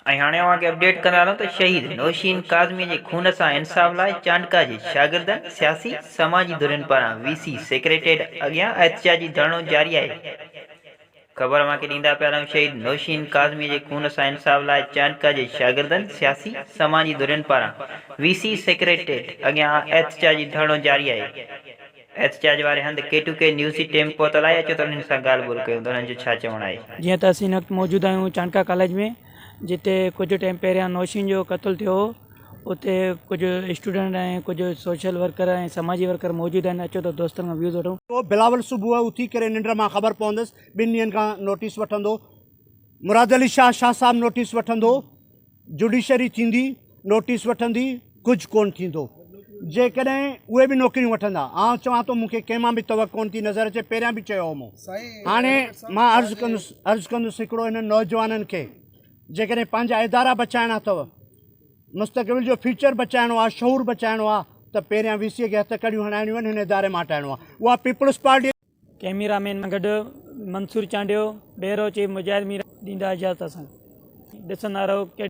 ۽ هاڻي اوهان کي اپڊيٽ ڪندا هلون ته شهيد نوشين ڪاظمي جي خون سان انصاف لاء چانڊڪا جي شاگردن، سياسي، سماجي ڌرين پاران وي سي سيڪريٽريٽ اڳيان احتجاجي ڌرڻو جاري آهي. خبر اوهان کي ڏيندا پيا هلون شهيد نوشين ڪاظمي جي خون سان انصاف لاء چانڊڪا جي شاگردن، سياسي، سماجي ڌرين پاران وي سي سيڪريٽريٽ اڳيان احتجاجي ڌرڻو جاري آهي. احتجاج واري هنڌ ڪي ٽو ڪي نيوز جي ٽيم پهتل آهي اچو ته انهن سان ڳالهه ٻولهه ڪيون ته انهن جو ڇا چوڻ آهي. جيئن ته اسين هن وقت موجود آهيون چانڊڪا ڪاليج ۾ جتي ڪجهه ٽائيم پهريان نوشين جو قتل ٿيو هو اتي ڪجهه اسٽوڊنٽ ۽ ڪجهه سوشل ورڪر ۽ سماجي ورڪر موجود آهن اچو ته دوستن کان ويوز وٺون. بلاول صبح اٿي ڪري ننڊ مان خبر پوندس ٻن ڏينهن کان نوٽيس وٺندو مراد علي شاهه شاهه صاحب نوٽيس وٺندو جوڊيشري ٿيندي نوٽيس وٺندي ڪجهه ڪونه ٿيندو جيڪڏهن اهي به نوڪريون وٺندا آئون چوان ٿو مون کي ڪنهن مان به توقع ڪونه ٿي نظر اچي پهريان به چيو هو مون هاڻي مان عرض ڪندس عرض ڪندس هڪڙو هنن نوجوانن کي جيڪڏهن پنهنجا ادارا بچائڻا اٿو مستقبل جو فيوچر بچائڻو آهي شعور بچائڻو آهي ته پهريان وي سي کي هٿ ڪڙيون هڻائڻيون آهن هن اداري مان هٽائڻو آهي اها پيپلز پارٽي ڪئميرا مين سان گڏ منصور چانڊيو، بيرو چيف مجاهد مير ڏيندا اجازت اسان کي ڏسندا رهو.